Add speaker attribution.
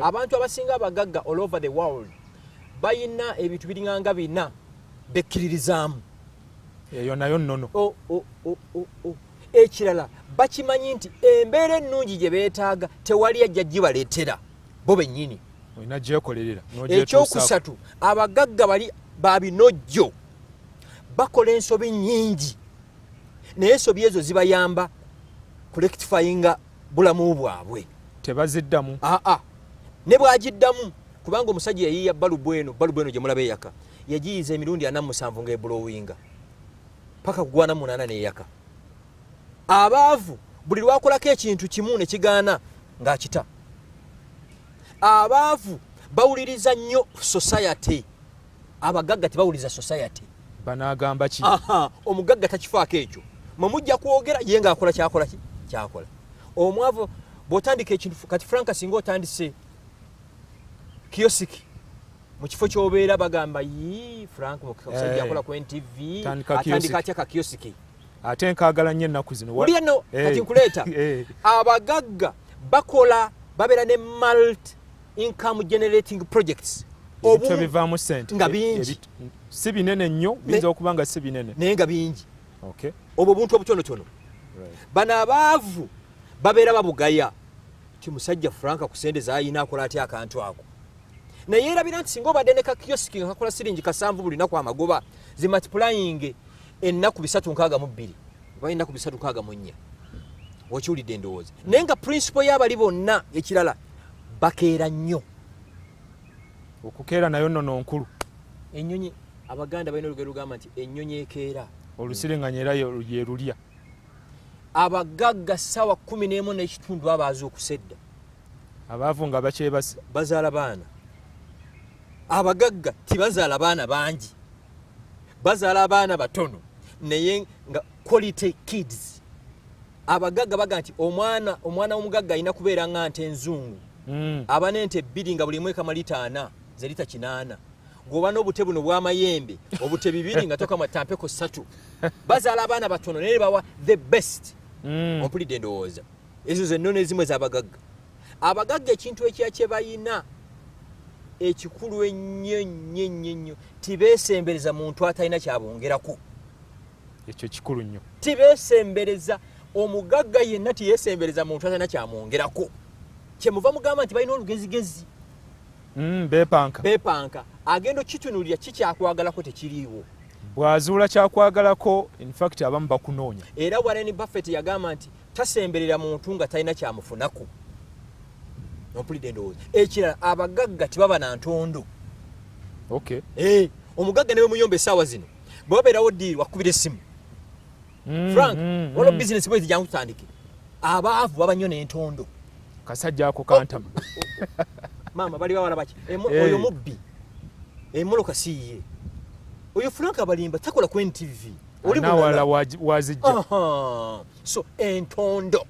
Speaker 1: Abantu abasinga abagagga all over the world bayina ebintu biringanga bina bekkiririzaamu.
Speaker 2: Eyo nayo nnono.
Speaker 1: O, o, o, o, o. Ekirala, bakimanyi nti embeera ennungi gye beetaaga tewali ajja gibaleetera, bo bennyini.
Speaker 2: Olina gyekolerera n'ogyetuusaako.
Speaker 1: Ekyokusatu, abagagga bali babinojjo, bakola ensobi nnyingi, naye ensobi ezo zibayamba kurectifyinga bulamu bwabwe.
Speaker 2: Tebaziddamu.
Speaker 1: Aa, ne bwagiddamu, kubanga omusajja yayiiya balubu eno, balubu eno gye mulaba eyaka, yagiyiza emirundi 47 nga eblowinga paka kugwana munaana neyaka. Abaavu buli lwakolako ekintu kimu ne kigaana ng'akita. Abaavu bawuliriza nnyo society, abagagga tebawuliriza society.
Speaker 2: Banaagamba ki?
Speaker 1: Aha, omugagga takifaako ekyo. Mwe mujja kwogera, ye ng'akola kyakola ki kyakola. Omwavu bw'otandika ekintu, kati Franka, singa otandise kiyosiki mu kifo ky'obeera, bagamba, "Yi, Frank musajja akola ku NTV,
Speaker 2: Tandika
Speaker 1: atandika
Speaker 2: kiyosiki.
Speaker 1: atya ka kiyosiki?"
Speaker 2: Ate nkaagala nnyo ennaku zino.
Speaker 1: Oli eno kati nkuleeta. Abagagga bakola, babeera ne multi income generating projects.
Speaker 2: Ebintu
Speaker 1: Obumu
Speaker 2: ebivaamu sente
Speaker 1: nga bingi.
Speaker 2: Si binene nnyo, biyinza okuba nga si binene.
Speaker 1: Naye nga bingi. Obwo obuntu obutonotono. Bano abaavu babeera babugaya ti musajja Franka ku sente zayina akola atya akantu ako, naye erabira nti singa obadde ne kakiyosiki nga kakola siringi 7 buli naku amagoba, zimultiplying ennaku 362 oba ennaku 364. Okiwulidde endowooza? Naye nga principle y'abali bonna. Ekirala, bakeera nnyo.
Speaker 2: Okukeera nayo nnono nkulu.
Speaker 1: Ennyonyi, Abaganda balina olugero lugamba nti ennyonyi ekeera
Speaker 2: olusiringanya era yerulya.
Speaker 1: Abagagga ssaawa 11 n'ekitundu abaazuukusa edda.
Speaker 2: Abaavu nga bakyebase.
Speaker 1: Bazaala baana. Abagagga tibazaala baana bangi, bazaala abaana batono naye nga quality kids. Abagagga baga nti omwana w'omugagga alina kubeera nga nte enzungu. Aba n'ente bbiri nga buli emu ekama lita 40, ze lita 80. Gwoba n'obute buno bw'amayembe, obute bibiri nga tokama tampeko ssatu. Bazaala abaana batono naye bawa the best. Ompulidde endowooza? Ezo zennono ezimu ez'abagagga. Abagagga ekintu ekira kye bayina ekikulu ennyo ennyo ennyo ennyo, tibeesembereza muntu atalina kyabongerako.
Speaker 2: Ekyo kikulu nnyo.
Speaker 1: Tibeesembereza. Omugagga yenna tiyeesembereza muntu atalina kyamwongerako. Kyemuva mugamba nti balina olugezigezi.
Speaker 2: Beepanka.
Speaker 1: Beepanka. Agenda okkitunulira kikyakwagalako tekiriiwo.
Speaker 2: Bw'azuula kyakwagalako, infact abamu bakunoonya.
Speaker 1: Era Warren Buffett yagamba nti tasemberera muntu nga talina kyamufunako. Ompulidde endowooza? Ekirala, abagagga tebaba na ntondo. Eh, omugagga newe muyomba essaawa zino, bwe babeerawo deal, wakubira essimu, "Frank, waliwo bizinesi bwezi, jangu tutandike." Abaavu baba nnyo n'entondo.
Speaker 2: Kasajja ako kantama.
Speaker 1: Maama bali bawala baki? Oyo mubbi, emmotoka si yiye. Oyo Frank abalimba, takola ku NTV. Oli
Speaker 2: nawala
Speaker 1: mulala.
Speaker 2: Wazijja.
Speaker 1: Aha. So entondo.